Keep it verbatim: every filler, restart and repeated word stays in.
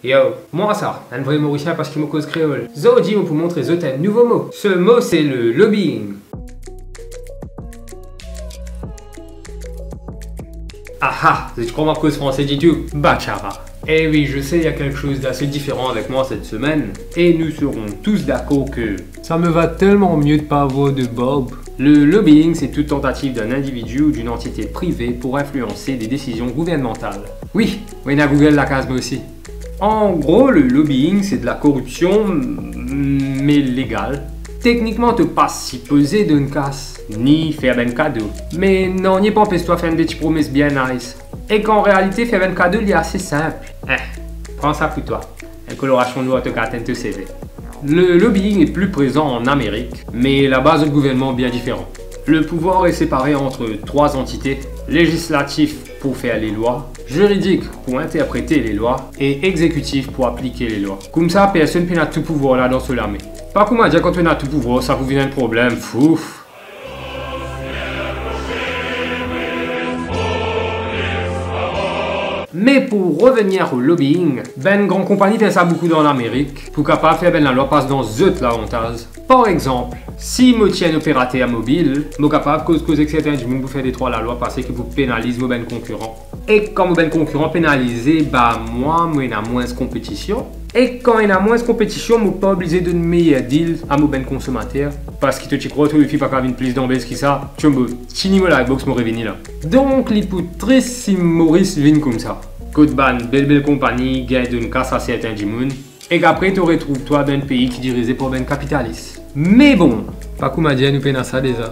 Yo, mwa sa, enn vre Morisien parski mo koz kreol. Zordi mo pou montre zot enn nouvo mo. Se mo se le lobbying. Aha, zot krwar mo koz franse ditou? Bachara. Eh oui, je sais, il y a quelque chose d'assez différent avec moi cette semaine, et nous serons tous d'accord que ça me va tellement mieux de pas avoir de barbe. Le lobbying, c'est toute tentative d'un individu ou d'une entité privée pour influencer des décisions gouvernementales. Oui, mo ena Google lakaz mwa osi. En gros, le lobbying, c'est de la corruption, mais légale. Teknikman, to pa sipoze donn kas, ni fer bann kado. Me nanye pa anpes twa fer enn de ti promes bien nice. Ek an realite, fer bann kado, li ase sinp. Eh, pran sa pou twa. Enn kolorasion nwar to kapav tann to seve. Le lobbying est plus présent en Amérique, mais là-bas, le gouvernement est bien différent. Le pouvoir est séparé entre trois entités, législatif pour faire les lois, juridique pour interpréter les lois et exécutif pour appliquer les lois. Koumsa, personn pena tou pouvwar la dan so lame. Pa kouma dir kan to ena tou pouvwar, sa pou vinn enn problem, fouf. Me pou revenir au lobbying, bann gran konpani fer sa boukou dan Lamerik pou kapav fer bann lalwa pas dan zot lavantaz. Par exanp, si mo ti enn operater mobil, mo kapav koz koz ek sertin dimoun pou fer detrwa lalwa pase ki pou penaliz mo bann konkiran. Ek kan mo bann konkiran penalize, ba mwa, mo ena mwins konpetision. Ek kan ena mwins konpetision, mo pa oblize donn meyer deal a mo bann konsomater, parski to ti krwar to wifi pa kapav vinn plis danbez ki sa, tchombo, tini mo Livebox, mo revini la. Donk, li pou tris si Moris vinn koumsa, kot bann bel bel konpani gagn donn kas a sertin dimoun, ek apre to retrouv twa dan enn pei ki dirize par bann kapitalis. Me bon, pa kouma dir nou pena sa deza.